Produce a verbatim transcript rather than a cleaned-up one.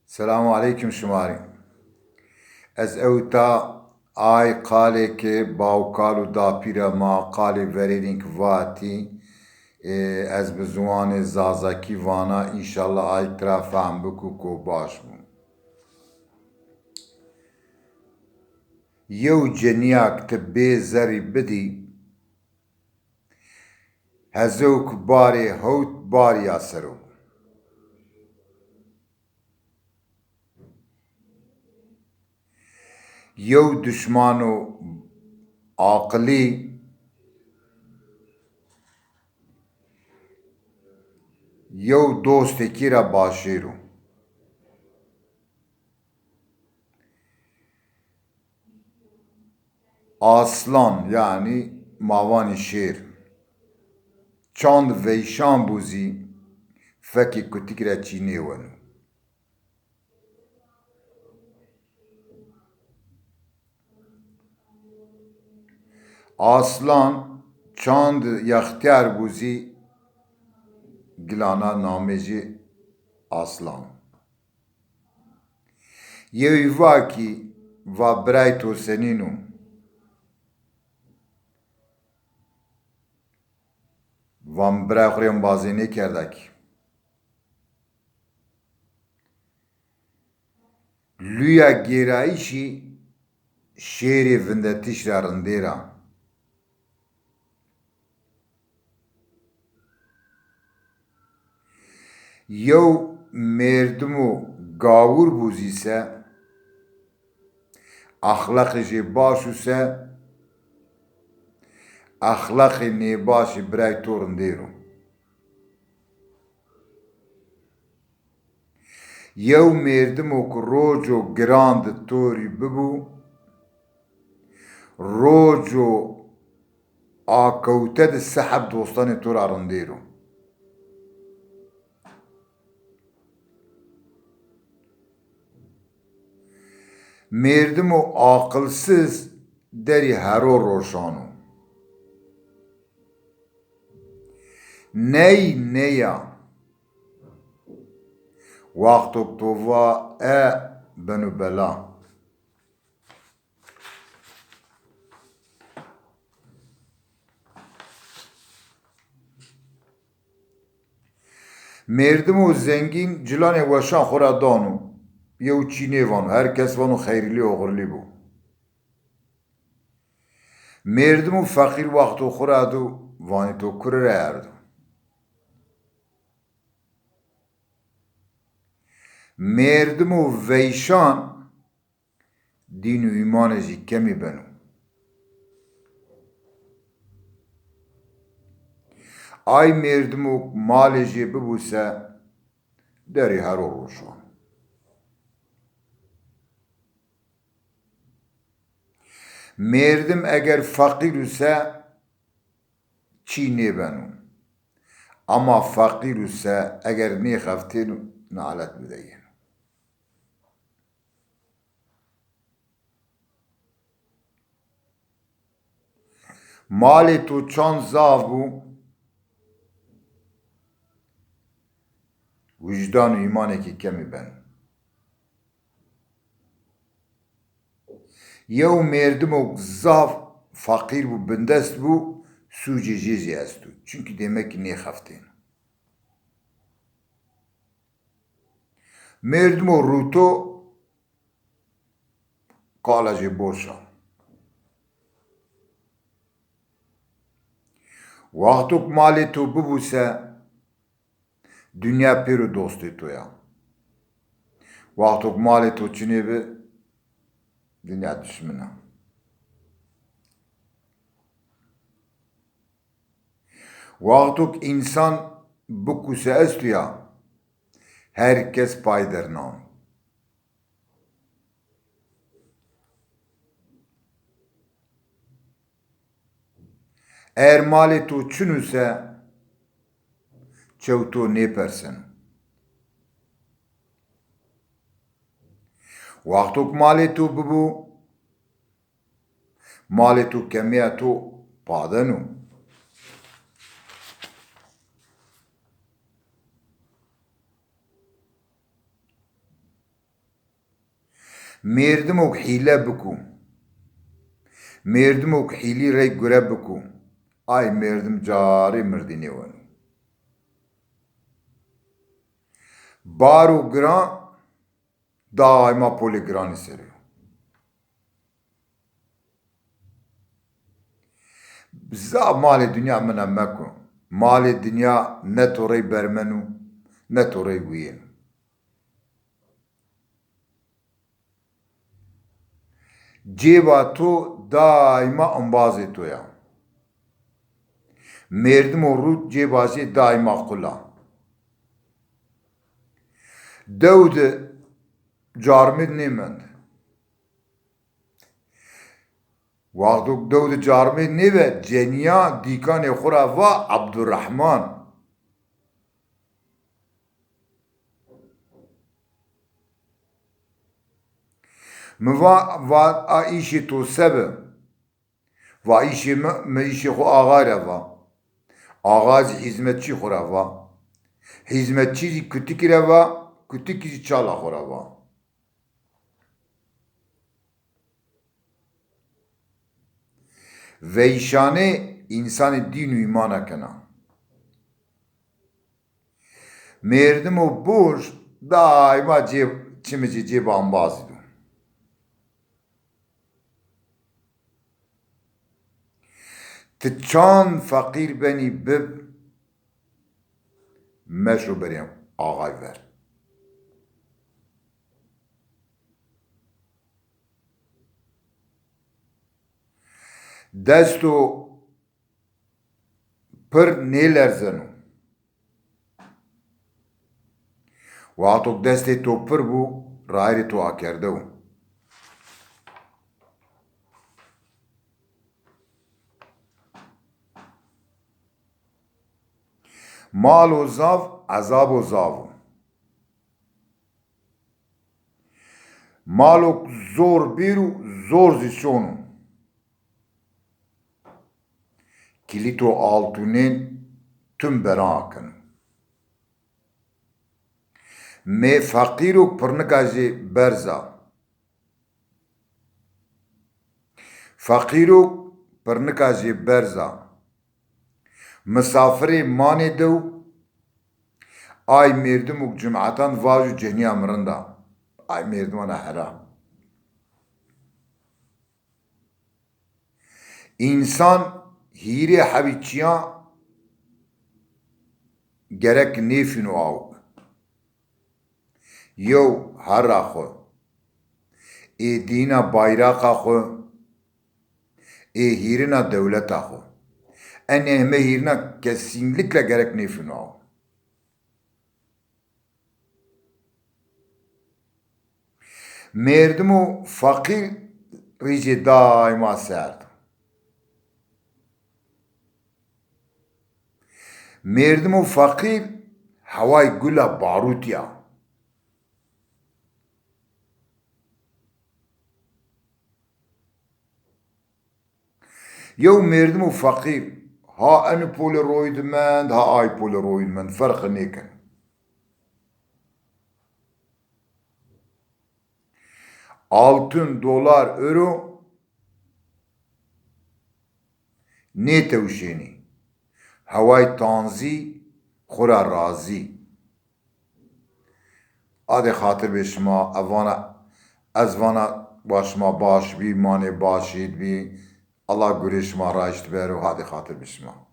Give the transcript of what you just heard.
Selamu aleykum şima rê. Ez ewta ay qalê ke bawkal û dapîra ma qalê verênî ki vatî, e, ez bi ziwanê zazakî vana, înşallah ay tira fehm biku ko baş bu. Yew cenîyak ti bê zerrî bidî, hezewk barê hewt barî ya ser o. Yew duşmano aqilî, yew dostekî ra başêr o. Aslan, yanî ma vanî şêr, çand veyşan bû zî fekê kutikî ra çî nêweno. Aslan çand yextîyar bû zî gilana namê jê Aslan. Yewî va kî, va biray to senîn o? Va mi biray xwu rê embazê nêkerda kî. Luya gêrayîşî şêrê vindetiş ra rindêr a. Yew mêrdimo gawur bû zî se, exlaqê jê baş û se, exlaqê nêbaşê biray to rindêr o. Yew mêrdimo ki roco giran di to rî bibû, roco akewte di se heb dostanê to ra rindêr o. Mêrdimo aqilsiz derî hero roşan o. Ney neya. Wexto to va e, beno bela. Mêrdimo zengîn cilanê weşan xwu ra dano. Yew çî nêvano. Her kes vano xeyrlî oxirlî bo. Mêrdimo feqîr wexto xwu ra do, vanê to kure ra erdo. Mêrdimo veyşan dîn û îmanê jî kemî beno. Ay mêrdimo malê jê bibû se, derî hero roşan. Mêrdim eger feqîr û se çî nêbeno. Ama feqîr û se eger nêxeftêno, nalet bide yeno. Malê to çand zaf bû, wijdan û îmanêkê kemî beno. Yew mêrdimo zaf feqîr bû, bindest bû, sûcê jê zî esto. Çunkî demek ki nêxeftêno. Mêrdimo rûto qala jê boş a. Wexto ki malê to bibû se, dinya pêro dostê to ya. Wexto ki malê to çinê bi, dinya dişmin a. Wexto ki însan bikuse esto ya, her kes pay dernano. Eger malê to çin û se, çew to nêperseno. Wexto ki malê to bibû, malê to kemîya to padeno. Mêrdimok hîle biko, mêrdimok hîlî rey gure biko, ay mêrdim carê mirdî nêweno. Baro giran daîma polê giranî ser o. Zaf malê dinya mina meko. Malê dinya ne to rey bermeno, ne to rey wîyeno. Cêba to daîma embazê to ya. Mêrdimo rût cêba zê daîma qul a. Dew de carmêd nêmend. Wexto dew de carmêd nêve, cenîya dîkanê xo ra va Ebdurrehman. Mi va, va a îşê to se bi? Va îşê mi, mi îşê xo axay ra va. Axa zî hîzmetçî xo ra va. Hîzmetçî zî kutikî ra va, kutikî zî çala xo ra va. Veyşanê însanî dîn û îmana kena. Mêrdimo boş daîma cê-, çimê cê-, cêba embazî do. Ti çand feqîr benî bib, meşo berê axay ver. Desto pir nêlerzeno. Wexto destê to pir bû, rayîrê to akerde wo. Malo zaf, ezabo zaf o. Malok zor bêro, zor zî şono. Kilîto altûnên tim beran akeno. Mê feqîro pirnika jê berz a. Feqîro pirnika jê berz a. Misafirê manê dew, ay mêrdimok cum'etan vajo cenîya mi rind a. Ay mêrdimana hera. Însan hîrê hebî çîyan gerek nêfîno awk. Yew herra xwu, ê dîna bayraqa xwu, ê hîrina dewleta xwu. Enê heme hîrina kesînlikle gerek nêfîno awk. Mêrdimo feqîr rîcê daîma serd. Mêrdimo feqîr heway gula barûtî ya. Yew mêrdimo feqîr ha eno polê royî de mend, ha ay polê royî de mend, ferqe nêkeno. Altun, dolar, euro nêtewşênî. Heway tanzî, xwu ra razî. Adê xatir bê şima, ez vana, ez vana wa şima baş bî, manê baş hêd bî. Allah gurê şima raşt bero, hadê xatir bê şima.